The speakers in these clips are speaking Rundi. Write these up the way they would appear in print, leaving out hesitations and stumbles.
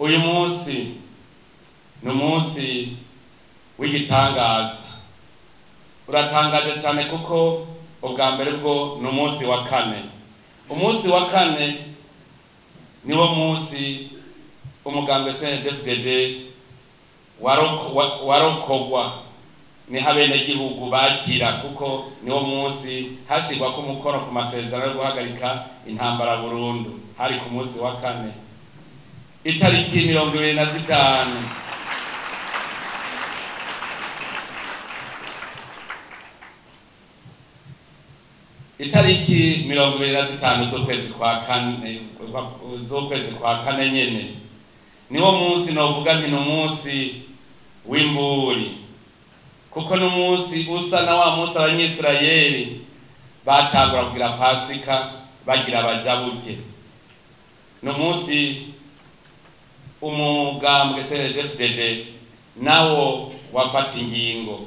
Uyu munsi ni umunsi w'igitangaza, uratangaje cyane kuko ubwa mbere bwo ni umunsi wa kane. Umunsi wa kane niwo munsi umugambwe CNDD-FDD warokogwa, niho abenegihugu bakira, kuko niwo munsi hashirwako umukono ku masezerano yo guhagarika intambara burundu. Hari ku munsi wa kane itariki 25. Itariki 25 z'ukwezi kwa kane, z'ukwezi kwa kane nyene niwo munsi novuga nti n'umunsi w'imburi, kuko n'umunsi usa na wa munsi Abanyisirayeli batangura kugira Pasika bagira bajabuke. N'umunsi umugambwe CNDD-FDD nawo wafata ingingo.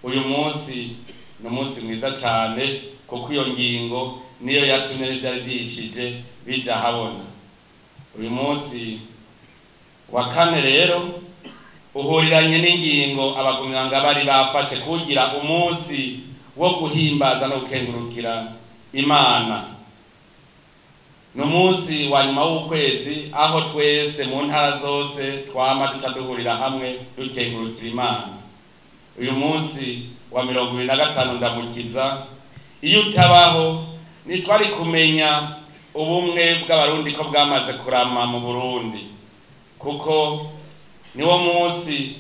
Uyu munsi ni umunsi mwiza cyane kuko iyo ngingo niyo yatumye n'ivyari vyihishije bija habona. Uyu munsi wa kane rero uhuriranye n'ingingo abagumyabanga bari bafashe kugira umunsi wo guhimbaza no gukengurukira Imana. Ni umunsi wa nyuma w'ukwezi aho twese mu ntara zose twama duca duhurira hamwe dukengurukira Imana. Uyu munsi wa 25 ndamukiza, iyo utabaho ntitwari kumenya ubumwe bw'Abarundi ko bwamaze kurama mu Burundi, kuko niwo munsi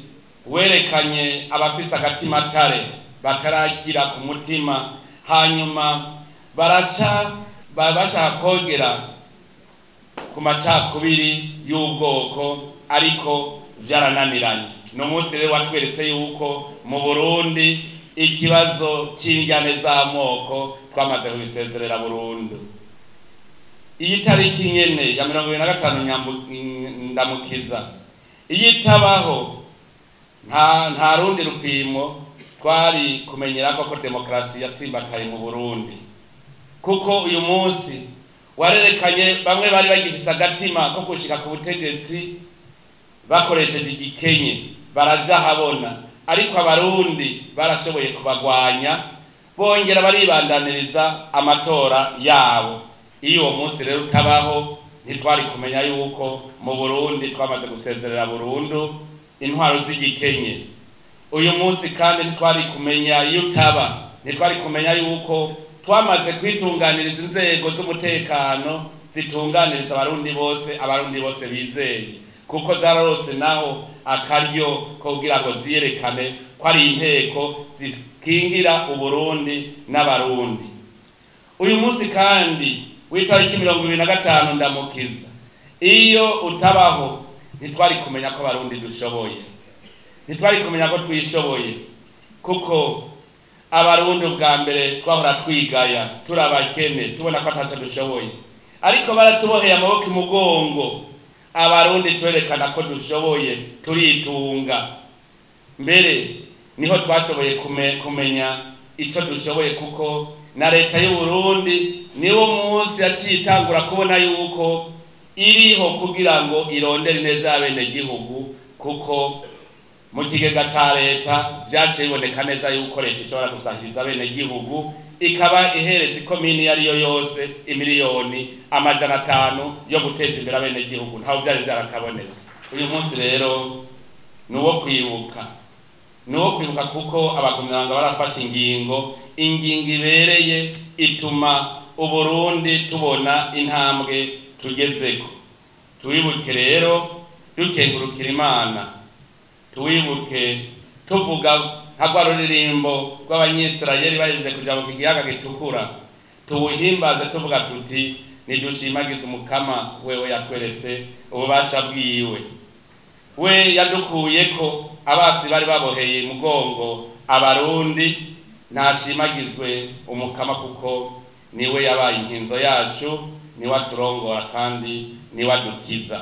werekanye abafise agatimatare batarakira ku mutima, hanyuma baraca bashaka kogera ku macakubiri y'ubwoko, ariko vyarananiranye. Ni umunsi rero watweretse yuko mu Burundi ikibazo c'indyane z'amoko twamaze kubisezerera burundu. Iyi tariki nyene ya 25 ndamukiza iyo itabaho nta rundi rupimo twari kumenyera ko demokarasi yatsimbataye mu Burundi, kuko uyu munsi warerekanye bamwe bari bagifise agatima ko gushika ku butegetsi bakoresheje igikenye baraja habona, ariko Abarundi barashoboye kubagwanya bongera baribandaniriza amatora yabo. Iyo uwo munsi rero utabaho ntitwari kumenya yuko mu Burundi twamaze gusezerera burundu intwaro z'igikenye. Uyu munsi kandi ntitwari kumenya iyo utaba, ntitwari kumenya yuko twamaze kwitunganiriza inzego z'umutekano zitunganiriza Abarundi bose, Abarundi bose bizeye, kuko zararose naho akaryo ko kugira ngo ziyerekane ko ari inteko zikingira Uburundi n'Abarundi. Uyu munsi kandi w'itariki 25 ndamukiza, iyo utabaho ntitwari kumenya ko Abarundi dushoboye, ntitwari kumenya ko twishoboye, kuko Abarundi ubwa mbere twahora twigaya turabakene tubona ko ataco dushoboye, ariko baratuboheye amaboko imugongo. Abarundi twerekana ko dushoboye, turitunga. Mbere niho twashoboye kumenya ico dushoboye, kuko na leta y'u Burundi niwo munsi yacitangura kubona yuko iriho kugira ngo irondere neza abenegihugu, kuko mu kigega ca leta vyaciye biboneka neza yuko leta ishobora gusahiriza abenegihugu, ikaba ihereza ikomini iyo ariyo yose 500,000,000 yo guteza imbere abenegihugu. Ntaho vyari vyarakabonetse. Uyu munsi rero ni uwo kwibuka, ni uwo kwibuka kuko abagumyabanga barafashe ingingo, ingingo ibereye ituma Uburundi tubona intambwe tugezeko. Tuwibuke rero dukengurukira Imana, tuwibuke tuvuga nka rwa ruririmbo rw'Abanyisirayeli bahejeje kuja mu kiyaga gitukura, tuwuhimbaze tuvuga tuti nidushimagize Umukama wewe yatweretse ububasha bwiwe, we yadukuyeko abasi bari baboheye mugongo Abarundi. Nashimagizwe Umukama kuko niwe yabaye inkinzo yacu, niwe aturongora kandi niwe adukiza.